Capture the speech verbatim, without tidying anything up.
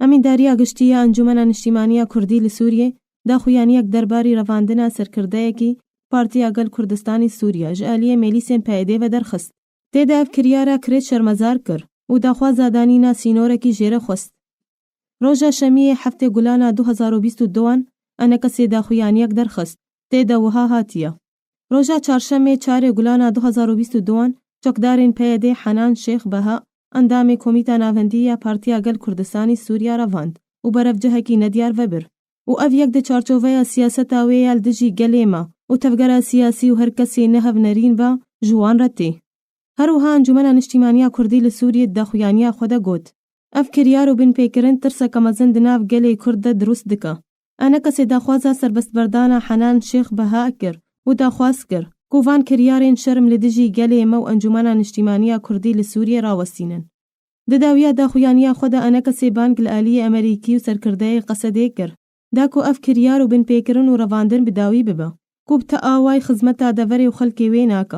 Emîndariya Giştî ya Encûmena Niştîmaniya Kurdî li Sûriyê daxuyaniyek derbarî revandina serkirdeyekî Partiya Gel Kurdistanî Sûriya ji aliyê mêlîsên P Y D ve derxist. Tê de ev kiryara kirêt şermezar kir û daxwaza danîna sînorekî jê re xwest. Roja Şemiyê heftê Gulana du hezar û bîst û duan enekesê daxuyaniyek derxist. Tê de wiha hatiye. Roja Çarşemê çarê Gulana du hezar û bîst û duan çokdarên P Y D Henan Şêx Beha, endamê Komîta Navendî ya Partiya Gel Kurdistanî Sûriya revand û berevcihekî nediyar vebir û ev yek di çarçoveya siyaseta wê ya li dijî gelê me û tevgera siyasî û her kesê ne hevnerîn be ji wan re tê. Her wiha Encûmena Niştîmaniya Kurdî li Sûriyê di daxuyaniya xwe de got, ev kiryar û binpêkirin tirseke mezin di nav gelê Kurd de dirust dike. Enekesê daxwaza serbestberdana Henan Şêx Beha kir û daxwaz kir ku van kiryarên şerm li dijî gelê me û Encûmena Niştîmaniya Kurdî li Sûriyê rawestînin. Di dawiya daxuyaniya xwe de enekesê bang li aliyê Amerîkî û serkirdeyê Qesedê kir, da ku ev kiryar û binpêkirin û revandin bi dawî bibe, ku bi ti awayî xizmeta deverê û xelkê wê nake.